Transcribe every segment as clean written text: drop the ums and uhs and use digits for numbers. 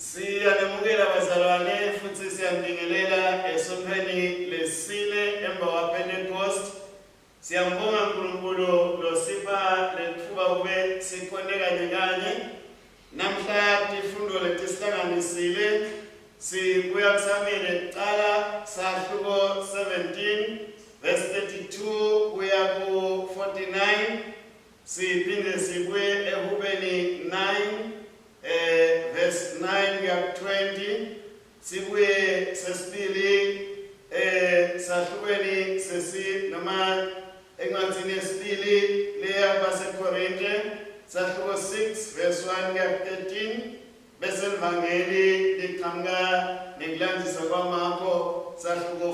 Siyanemukela bazalwane futsi siyanibingelela esontfweni lesine emva kwaPentecost. Siyambonga uNkulunkulu losipha letfuba kube sikhonte kanye kanye. Namhla tifundo letisihlanganisile sibuya kuSamuyeli kucala sahluko 17 verse 32 kuya ku 49 siphinde sibuye eHubeni 9 eh verse 9 kuya ku 20 sibuye sesibili eh sahlukweni sesi noma encwadzini yesibili leya kubaseKorinte sahluko 6 verse 1 kuya ku 13 bese livangeli liqhamuka nekulandzisa kwaMarko sahluko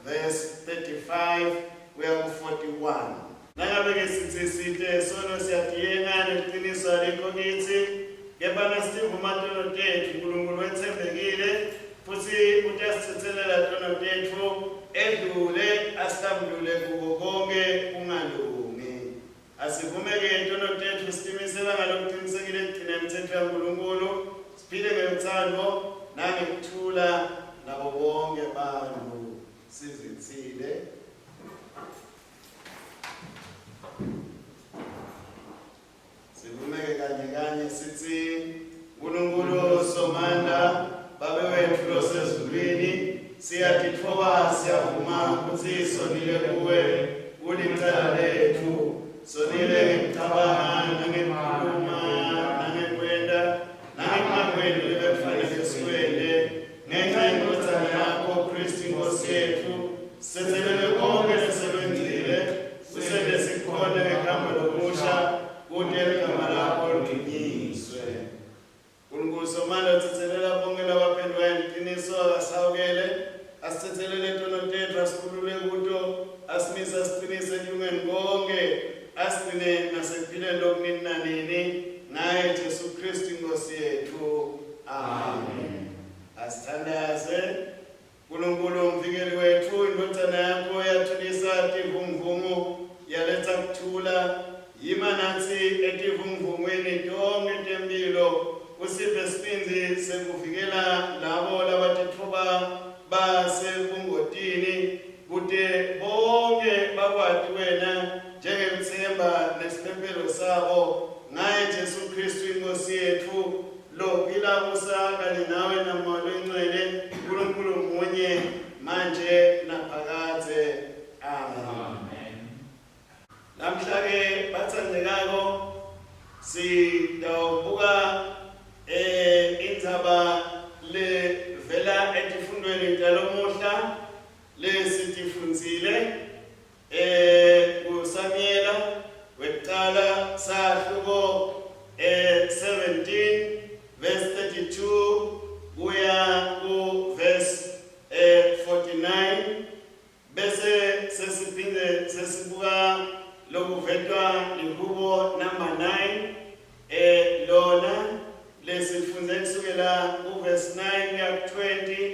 4 verse 35 kuya ku 41. Nangabe-ke sitsi site sono siyatiyenga, neliciniso alikho kitsi. Kepha nasitivuma tono tetfu, Nkulunkulu wetsembekile futsi utasitsetselela tono tetfu, edlule asihlambulule kuko konkhe kungalungi. Asivume-ke tono tetfu sitimisela ngalokucinisekile kugcina imitsetfo yaNkulunkulu, siphile ngelutsandvo nangekuthula nabo bonkhe bantfu. Sizitsile. Sivumeke kanye kanye sithi Nkulunkulu Somandla Babe wetfu losezulwini siyatitfoba siyavuma kutsi sonile kuwe ulicala letfu sonile ngekucabanga nangekukhuluma nangekwenta nangekungakwenti lebekufanele sikwente Ngenxa yeNdvodzana yakho, Khristu iNkhosi yetfu, setselele konkhe lesekwengcile, usente sikhonte ngekuhamba lokusha, kute ligama lakho lidunyiswe. Nkulunkulu Somandla utsetselela bonkhe labaphendvuka ngeliciniso, akasihawukele, asitsetselele tono tetfu, asikhulule kuto, asimise asiqinise ekulungeni konkhe, asigcine nasekuphileni lokunini nanini, ngaye Jesu Khristu iNkhosi yetfu. Amen. Asithandaze. Nkulunkulu umvikeli wetfu, indvodzana yakho yathulisa tivunguvungu, yaletsa kuthula. Yima natsi etivunguvungwini tonkhe temphilo, usiphe sibindzi sekuvikela labo labatitfoba basebungotini, kute bonkhe bakwati wena njengelitsemba nesiphephelo sabo. Ngaye Jesu Khristu iNkhosi yetfu. Lophila busa kanye nawe naMoya loyiNgcwele, Nkulunkulu munye, manje naphakadze. Amen. Amen. Namhla-ke bathandekako sitawubuka eh indzaba levela etifundweni talomuhla lesitifundzile Eh kuSamyela wekucala sahluko eh 17 verse 32 kuya ku verse eh 49 bese sesiphinde sesibuka lokuvetwa lihubo number 9 eh lona lesifunde kusukela ku verse 9 kuya ku 20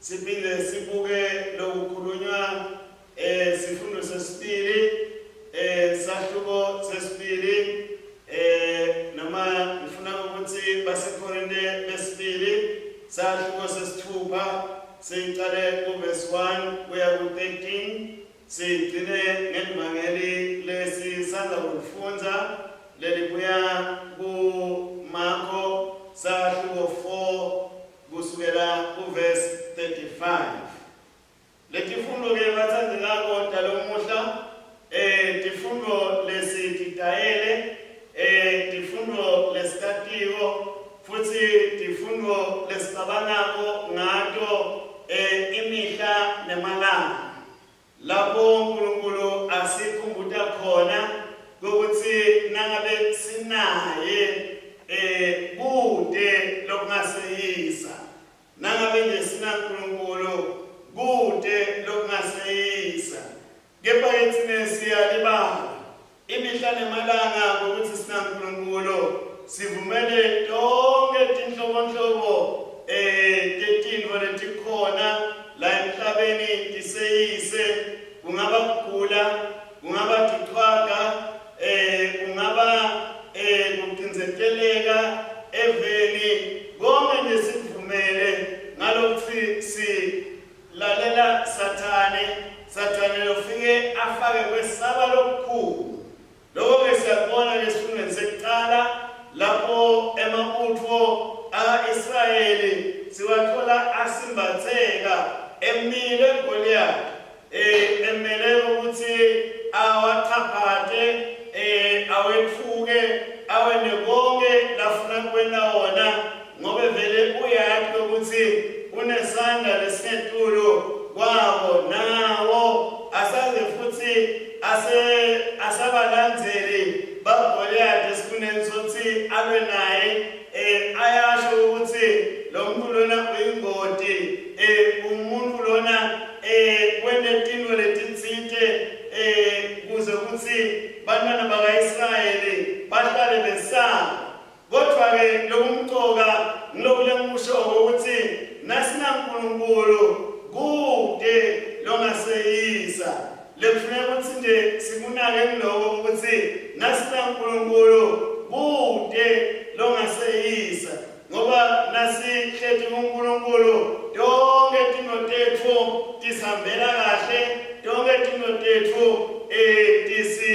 siphinde sibuke lokukhulunywa Eh sifundo sesibili eh sahluko sesibili eh noma ngifuna ukuthi baseKorinte besibili sahluko sesithupha sicale kuverse 1 kuya ku-13 sigcine ngelivangeli lesisanda kulifundza lelibuya kuMarko sahluko 4 kusukela kuverse 35. Letifundvo ke batsandzekako talomuhla eh tifundvo lesititayele eh tifundvo lesitatiko futsi tifundvo lesicabangako ngato eh imihla nemalanga lapho uNkulunkulu asikhumbuta khona ukuthi nangabe sinaye eh kute lokungaseyisa. Nangabe nje sinaNkulunkulu, kute lokungaseyisa. Kepha-ke tsine siyalibala imihla nemalanga ngokuthi sinaNkulunkulu, sivumele tonkhe tinhlobonhlobo eh tetintfo letikhona la emhlabeni tiseyise, kungaba kugula, kungaba tichwaga, eh kungaba eh kucindzeteleka eveni, konke. Lalela Sathane, Sathane lofike afake kwesaba lokukhulu. Lokho-ke siyakubona ke esifundweni sekuqala lapho emabutho aka-Israyeli siwathola asimbatheka emile Goliath eh emele ukuthi awachaphate eh awethuke awene konke lafuna kwena wona ngobe vele uyati ukuthi unesandla lesingetulu kwabo nawo asaze futhi ase asabalandzeli baGoliyathi esikhundleni sokuthi alwe naye eh ayasho ukuthi lo muntu lona uyingoti eh umuntu lona eh wente tintfo letitsite eh kuze kutsi bantwana bakaIsrayeli bahlale besaba. Kodvwa-ke lokumcoka ngiloku lengikushoko kutsi nasinaNkulunkulu kute longaseyisa. Lekufuneka kutsi nje sikunake ngiloko kutsi nasinaNkulunkulu kute longaseyisa ngoba nasihleti kuNkulunkulu tonkhe tintfo tetfu tisihambela kahle, tonkhe tintfo tetfu eh tisi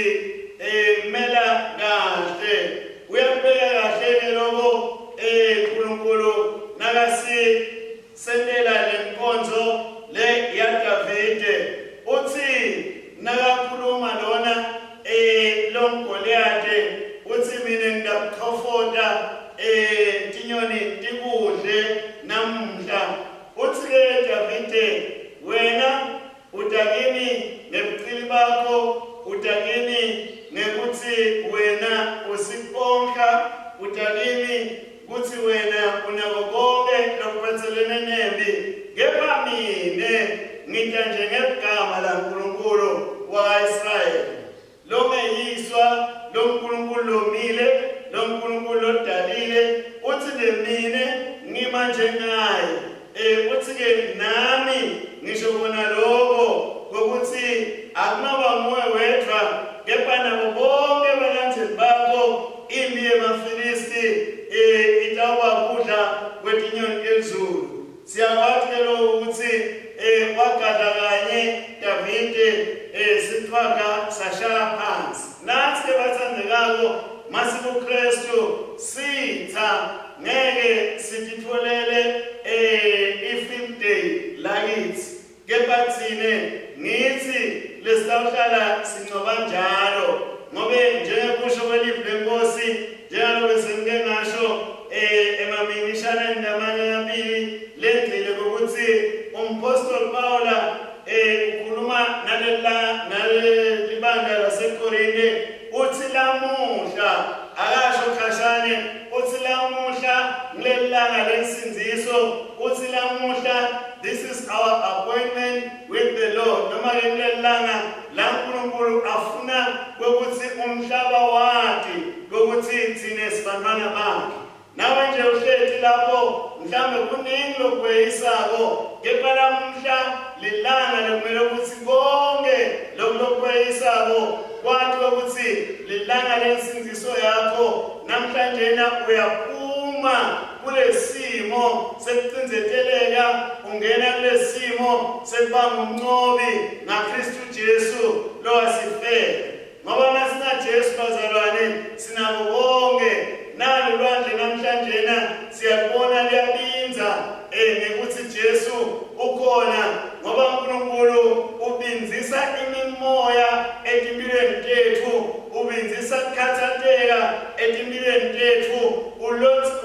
eh mela kahle. Uyakubeka kahle ke loko eh uNkulunkulu nakasi sentela lenkonzo le yaDavide uthi nakakhuluma lona eh lomGoliyate uthi mina ngidakuchofota eh tinyoni tikudle namuhla uthi ke Davide wena Uta kimi ngebucili bakho, uta kimi ngekutsi wena usiponkha, uta kimi kutsi wena unako konkhe lokuphatselene nempi, kepha mine ngita nje ngegama laNkulunkulu waka-Israyeli. Longeyiswa, loNkulunkulu lomile, loNkulunkulu lodalile, uthi nje mina ngima njengaye. Eh uthi ke nami ngisho kona lokho kokuthi akunoba nguwe wedwa kepha nabo bonke abalandzeli bakho impi yemaFilisti eh itawuba kudla kwetinyoni telizulu. Siyakwati ke lokho ukuthi eh wagadla kanye Davide eh sichwaga sashaya phansi. Nathi ke bathandekako masikuKristu sitha ngeke sititholele eh i-field day lakithi. Kepha thina ngithi lesitawuhlala sincoba njalo ngobe njengekusho kwelivi lenkosi njengalobe sengike ngasho eh emamingishaneni lamanye amabili lengcile kokuthi umphostoli Paula eh ukhuluma nalela nalelibandla laseKorinte uthi lamuhla akasho khashane uthi lamuhla ngilelilanga lensindiso uthi lamuhla. This is our appointment with the Lord. Noma ke kulelilanga la uNkulunkulu afuna ukuthi umhlaba wati ukuthi thina sibantwana bakhe. Nawe nje uhleti lapho mhlambe kuningi lokweyisako kepha lamuhla lilanga lekumele ukuthi konke lokhu lokweyisako kwati ukuthi lilanga lensindiso yakho namhlanje na uyaphuma Kulesimo sekucindzeteleka ungena kulesimo sekuba ngumncobi ngaKristu Jesu lowasifela. Ngoba nasina Jesu bazalwane sinabo konke. Nalo lwandle namhlanjena siyalibona liyabinza eh ngekuthi Jesu ukhona ngoba uNkulunkulu ubinzisa imimoya etimpilweni tethu ubinzisa kukhathateka etimpilweni tethu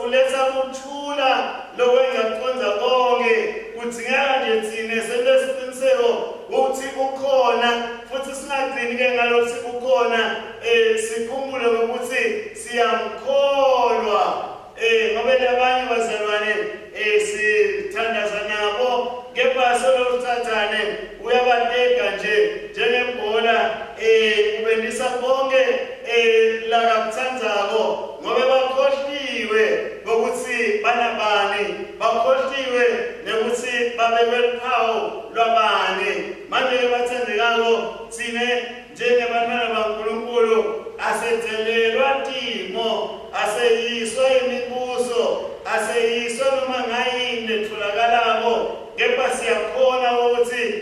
uletha kuthula lokwenza kuqonda konke. Kudingeka nje thina sente isiqiniseko ukuthi ukhona futhi singagcini ke ngalokuthi ukhona eh sikhumbule ngokuthi siyamkholwa eh ngoba labanye bazalwane eh sithandaza nabo kepha solo uthathane uyabatega nje njengebhola eh ubendisa konke eh lakakuthandzako ngobe bakhohliwe ngokuthi banabani bakhohliwe nekuthi babekwe luphawu lwabani manje ke bathandekako thine njengebantwana baNkulunkulu asedzelelwa timo aseyiswa imibuso aseyiswa noma ngayini letholakalako kepha siyakhona ukuthi.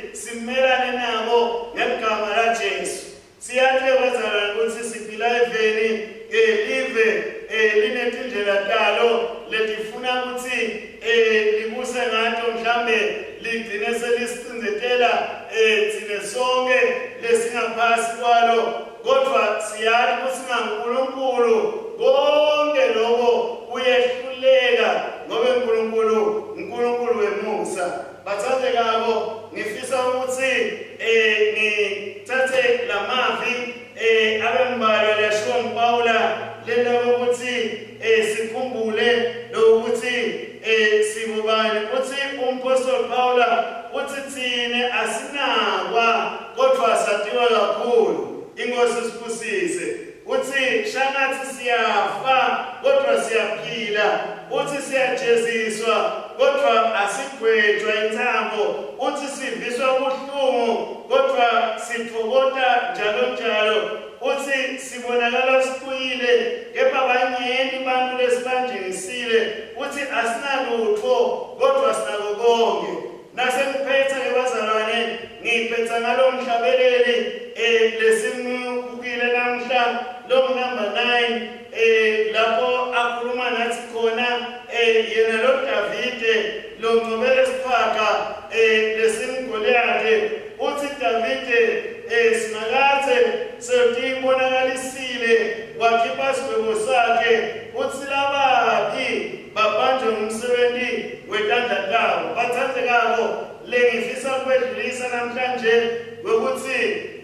letifuna kutsi eh libuse ngato mhlambe ligcine selisicindzetela eh thine sonke lesingaphasi kwalo kodwa siyati kutsi ngaNkulunkulu konke lokho kuyehluleka ngobe uNkulunkulu uNkulunkulu wemusa. Bathandekako, ngifisa ukuthi eh ngithathe lamavi eh abe mbalwa lashiwo nguPawula lenta ukuthi eh sikhumbule lokuthi eh sibobani. Uthi umpostoli Pawula uthi thine asinakwa kodwa satiwa kakhulu. Inkosi isibusise. Uthi shangathi siyafa kodwa siyaphila. Uthi siyajeziswa kodwa asigwetshwa intambo. Uthi siviswa ubuhlungu kodwa sitfokota njalo njalo. Uthi sibonakala sicwile kepha banyenti bantu lesibanjengisile. Uthi asinalutho kodwa sinako konke. Nasengiphetha ke bazalwane ngiphetha ngalo mhlabeleli eh lesimubukile namhla lo number 9 eh lapho akhuluma nathi khona eh yena lo Davide lo ncobele siphaka eh lesimGoliathe uthi Davide eh Simakathe sewutibonakalisile wakhipha sigwebo sakhe uthi labaphi babanjwe ngumsebenzi wetandla tabo. Bathandekako, lengifisa kwedlulisa namhlanje wekuthi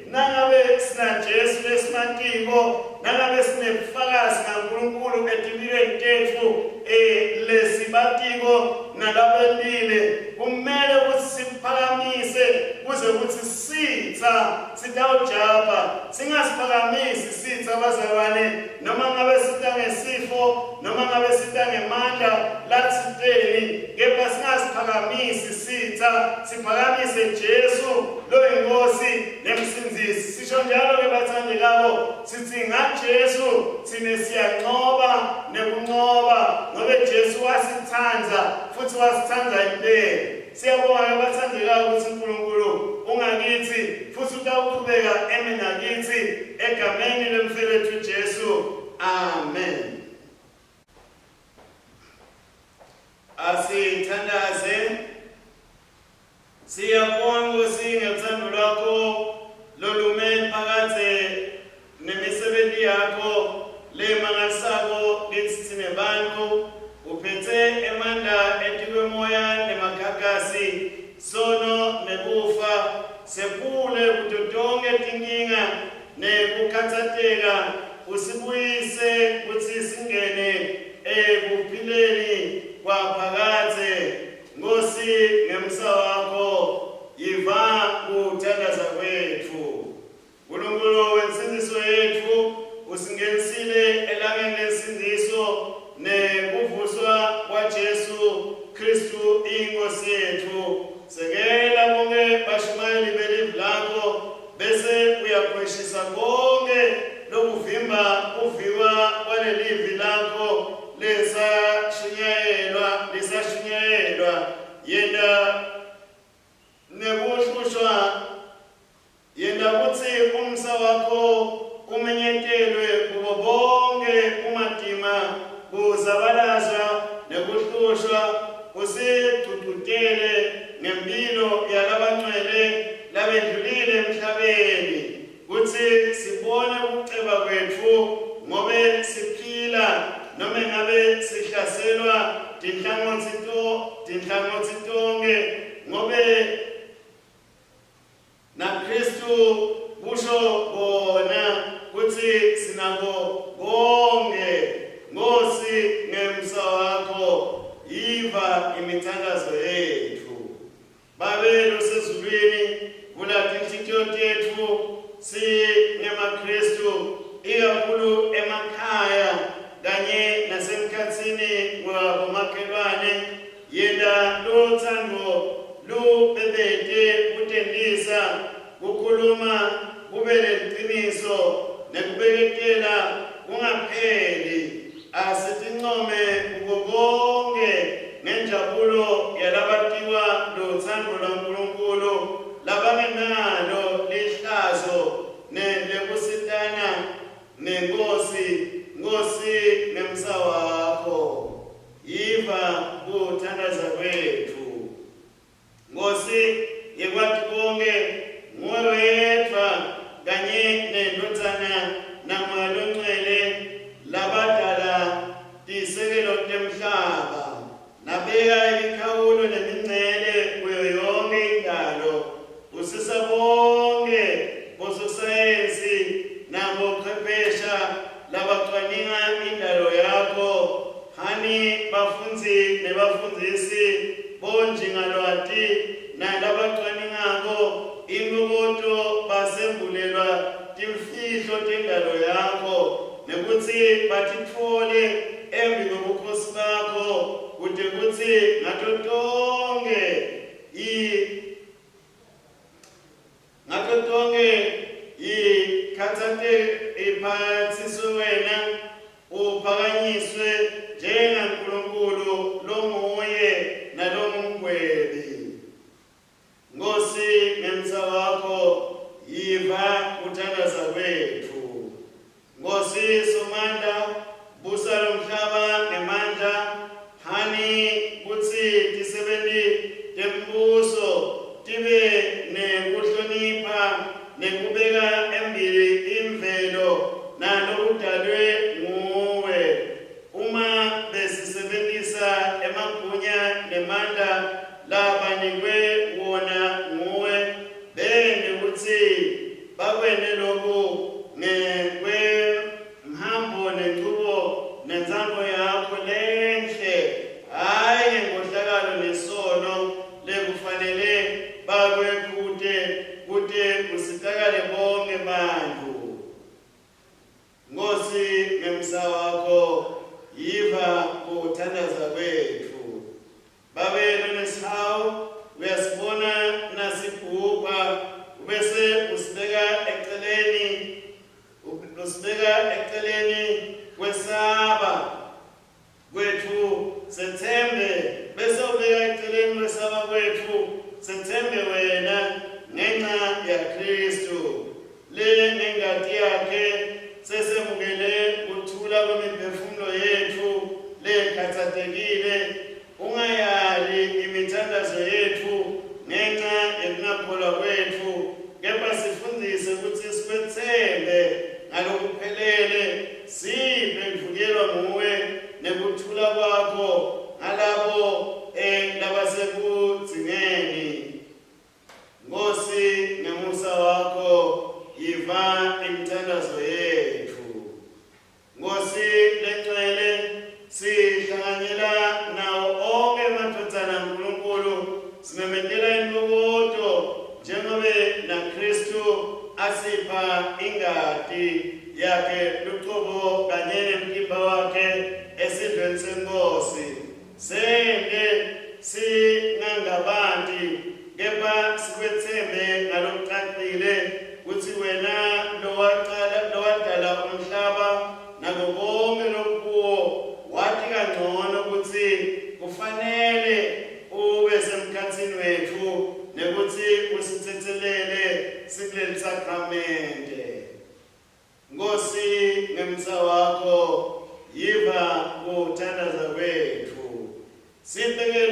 nangabe sinaJesu lesimatiko, nangabe sinebufakazi ngaNkulunkulu etimpilweni tetfu eh lesibatiko nalabentile, kumele ukuthi simphakamise kuze kuthi sitha sitawujabha. Singasiphakamisi sitha bazalwane, noma ngabe sita ngesifo noma ngabe sita ngemandla lathiteni, kepha singasiphakamisi sitha, siphakamise Jesu loyinkosi nemsindzisi. Sisho njalo ke bathandekako, sithi ngaJesu thine siyanqoba nekunqoba, ngobe Jesu wasithandza futhi wasithandza impela. Siyabonga bathandekayo ukuthi uNkulunkulu ungakithi futhi utawuqhubeka eme nakithi egameni lemfelethu Jesu. Amen. Asithandaze. Siyabonga Nkosi ngothando lwakho lolume phakadze nemisebenzi yakho lemangalisako kithi thine bantfu. Uphethe emandla etikwemoya nemagagasi, sono nekufa. Sephule kuto tonkhe tinkinga nekukhatsateka, usibuyise kutsi singene ekuphileni kwaphakadze. Nkosi, ngemsa wakho, yiva kuthandaza kwetfu. Nkulunkulu wensindiso yetfu, usingenisile elangeni lensindiso nekuvuswa kwaJesu Khristu iNkosi yetfu. Sekela bonke bashumayeli belivi lakho bese uyakhweshisa konke lokuvimba kuviwa kwalelivi lakho lesashunyayelwa lisashunyayelwa. Yenta nekuhlushwa. Yenta kutsi umsa wakho umenyetelwe kubo bonkhe bumatima, kuzabalazwa nekuhlushwa, usigcugcutele ngemphilo yalabangcwele labendlulile emhlabeni, kutsi sibone kuceba kwetfu ngobe siphila nome ngabe sihlaselwa tinhlangotsi to tinhlangotsi tonkhe, ngobe NaKhristu kusho kona kutsi sinako konkhe. Nkhosi, ngemsa wakho yiva imithandazo yetfu. Babe losezulwini, vula tinhlitiyo tetfu singemaKhristu, ikakhulu emakhaya kanye nasemkhatsini wabomakhelwane. Yenta lutsandvo lubebete kutentisa, kukhuluma kube neliciniso nekubeketela kungapheli. Asitincome kuko konkhe ngenjabulo yalabatiwa lutsandvo lwaNkulunkulu, labangenalo lihlazo nelekusitana neNkhosi. Nkhosi, ngemsa wakho. Yiva kuthandaza kwetfu. Nkhosi yekwati konkhe, nguwe wedvwa kanye neNdvodzana naMoya Longcwele labadala tisekelo temhlaba, nabeka imikhawulo nemincele kuyo yonkhe indalo. Busisa bonkhe bososayensi nabochwephesha labacwaninga indalo yakho. Hani bafundzi nebafundzisi, bonjingalwati nalabacwaningako inkokoto basembulelwa timfihlo tendalo yakho nekutsi batitfole embi kwebukhosi bakho kute kutsi ngato tonkhe i Ngato tonkhe ikhatsate iphatsiswe wena, uphakanyiswe njengaNkulunkulu longuye nalongumgwebi. Nkhosi, ngemsa wakho yiva kuthandaza kwetfu. Nkhosi Somandla, busa lomhlaba ngemandla, phani kutsi tisebenti tembuso tibe nekuhlonipha nekubeka embili imvelo nalokudalwe nguwe. Uma besisebentisa emagunya nemandla labanikwe wona nguwe, bente kutsi Bakwente loku ngekwemhambo nenchubo nentsandvo yakho lenhle, hhayi ngenkhohlakalo nesono lekufanele bakwekhute kute kusitakale bonkhe bantfu. Nkhosi, ngemsa wakho yiva kuthandaza kwetfu. Babe lonesihawu, uyasibona nasibhubha, ubese usibeka eceleni, usibeka eceleni kwesaba kwetfu setsembe, bese ubeka eceleni kwesaba kwetfu setsembe wena ngenxa yaKristu. Le ngengati yakhe sesemukele kuthula kwemiphefumulo yetfu lekhatsatekile. Ungayali imithandazo yetfu ngenxa yekungakholwa kwetfu, kepha sifundzise kutsi sikwetsembe ngalokuphelele, siphe kuvukelwa nguwe nekuthula kwakho ngalabo eh, labasekudzingeni. Nkhosi, ngemusa wakho yiva imithandazo yetfu. Nkhosi lencwele, sihlanganyela nawo onkhe emadvodzana aNkulunkulu, simemetela intfokoto njengobe naKhristu asipha ingati yakhe lucobo kanye nemtimba wakhe esidlweni seNkhosi. Sente singangabati kepha sikwetsembe ngalokucacile kutsi wena lowacala lowadala umhlaba nako konkhe lokukuwo wati kangcono kutsi kufanele ube semkhatsini wetfu nekutsi usitsetselele sikulelisakramente. Nkhosi, ngemsa wakho yiva kuthandaza kwetfu. Sibeke